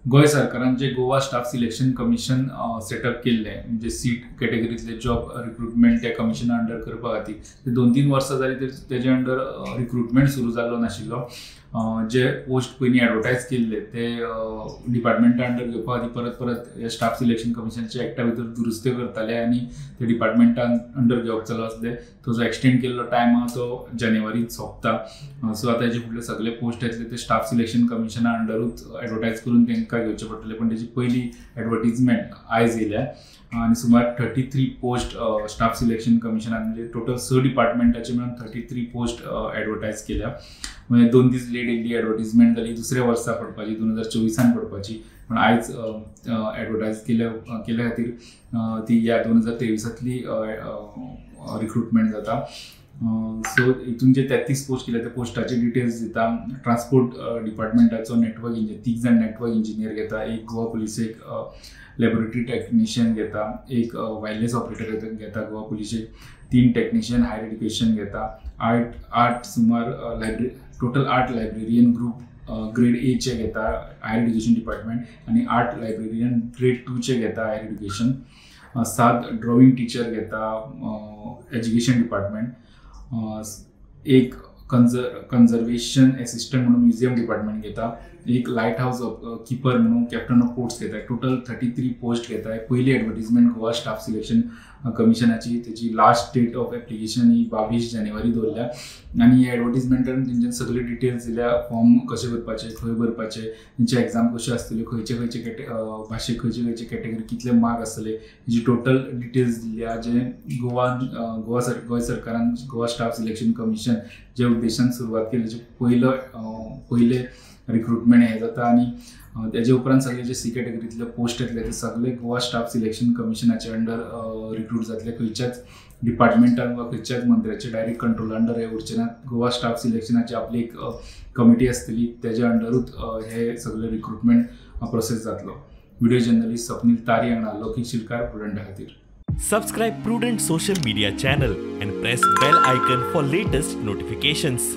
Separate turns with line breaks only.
गोंय सरकारान जे Goa staff selection commission setup केल्लें, म्हणजे सीट कॅटेगरींतले जॉब रिक्रुटमेंट त्या कमिशना अंडर करपा खातीर, ते 2-3 वर्सां जाली तरी तेजे अंडर रिक्रुटमेंट सुरू जाल्लो नाशिल्लो. जे पोस्ट पयलीं एडवर्टायज केल्ले ते डिपार्टमेंटा अंडर घेवपा खातीर परत परत ह्या स्टाफ सिलेक्शन कमिशनाच्या एक्टा भितर दुरुस्त्यो करताले आनी ते डिपार्टमेंटान अंडर घेवप चालू आसले. तो जो एक्सटेंड केल्लो टायम आहा तो जानेवारीत सोंपता. सो आतां हेजे फुडले सगळे पोस्ट येतले ते स्टाफ सिलेक्शन कमिशना अंडरूच एडवर्टायज करून तांकां घेवचे पडटले. पण तेजी पयली एडवर्टीजमेंट आयज येयल्या आनी सुमार 33 पोस्ट स्टाफ सिलेक्शन कमिशनान, म्हणजे टोटल 6 डिपार्टमेंटाचे मेळून 33 पोस्ट एडवर्टायज केल्या. म्हणजे 2 दीस लेट येयल्ली एडवर्टीजमेंट जाली, दुसऱ्या वर्सा पडपाची 2024 पडपाची, पण आयज एडवर्टायज केल्या खातीर ती ह्या 2023 रिक्रुटमेंट जाता. सो हितून जे 33 पोस्ट केले त्या पोस्टाचे डिटेल्स दिता. ट्रान्सपोर्ट डिपार्टमेंटाचो नेटवर्क इंजिनियर, 3 जाण नेटवर्क इंजिनियर घेता, एक गोवा पुलिसेक लॅबोरेटरी टेक्निशियन घेता, एक वायरलेस ऑपरेटर घेता गोवा पुलिसेक, 3 टेक्निशियन हायर एड्युकेशन घेता, 8 सुमार library, total 8 librarian group grade एचे घेता हायर एड्युकेशन डिपार्टमेंट आनी 8 लायब्रेरियन ग्रेड 2चे घेता हायर एड्युकेशन, 7 ड्रॉइंग टिचर घेता एज्युकेशन डिपार्टमेंट, एक कन्जर्वेशन एसिस्टंट म्हणून म्युझियम डिपार्टमेंट घेता, एक लायट हावस किपर म्हणून कॅप्टन ऑफ पोर्ट्स घेता. टोटल 33 पोस्ट घेता. पयली एडवर्टीजमेंट गोवा स्टाफ सिलेक्शन कमिशनाची, तेची लास्ट डेट ऑफ एप्लिकेशन ही 22 जानेवारी दवरल्या आनी ह्या एडवर्टीजमेंटान तेंच्यान सगळे डिटेल्स दिल्या, फॉर्म कशे भरपाचे, खंय भरपाचे, तेंची एग्जाम कश्यो आसतल्यो, खंयचे खंयचे भाशेक खंयचे खंयचे कॅटेगरी कितले मार्क आसतले, हेजी टोटल डिटेल्स दिल्या. जे गोंय सरकारान गोवा स्टाफ सिलेक्शन कमिशन जे उद्देशान सुरवात केली, जे पयले रिक्रुटमेंट हें जाता आनी तेजे उपरांत सगळे जे सी कॅटेगरींतले पोस्ट येतले ते सगळे गोवा स्टाफ सिलेक्शन कमिशनाचे अंडर रिक्रूट जातले. खंयच्याच डिपार्टमेंटान वा खंयच्याच मंत्र्याचे डायरेक्ट कंट्रोल अंडर हे उरचे ना. गोवा स्टाफ सिलेक्शनाची आपली एक कमिटी आसतली, तेज्या अंडरूच हे सगळे रिक्रुटमेंट प्रोसेस जातलो. व्हिडिओ जर्नलिस्ट स्वप्नील तारी हांगा लौकीक शिलकार, प्रुडंटा खातीर.
Subscribe Prudent social media channel and press bell icon for latest notifications.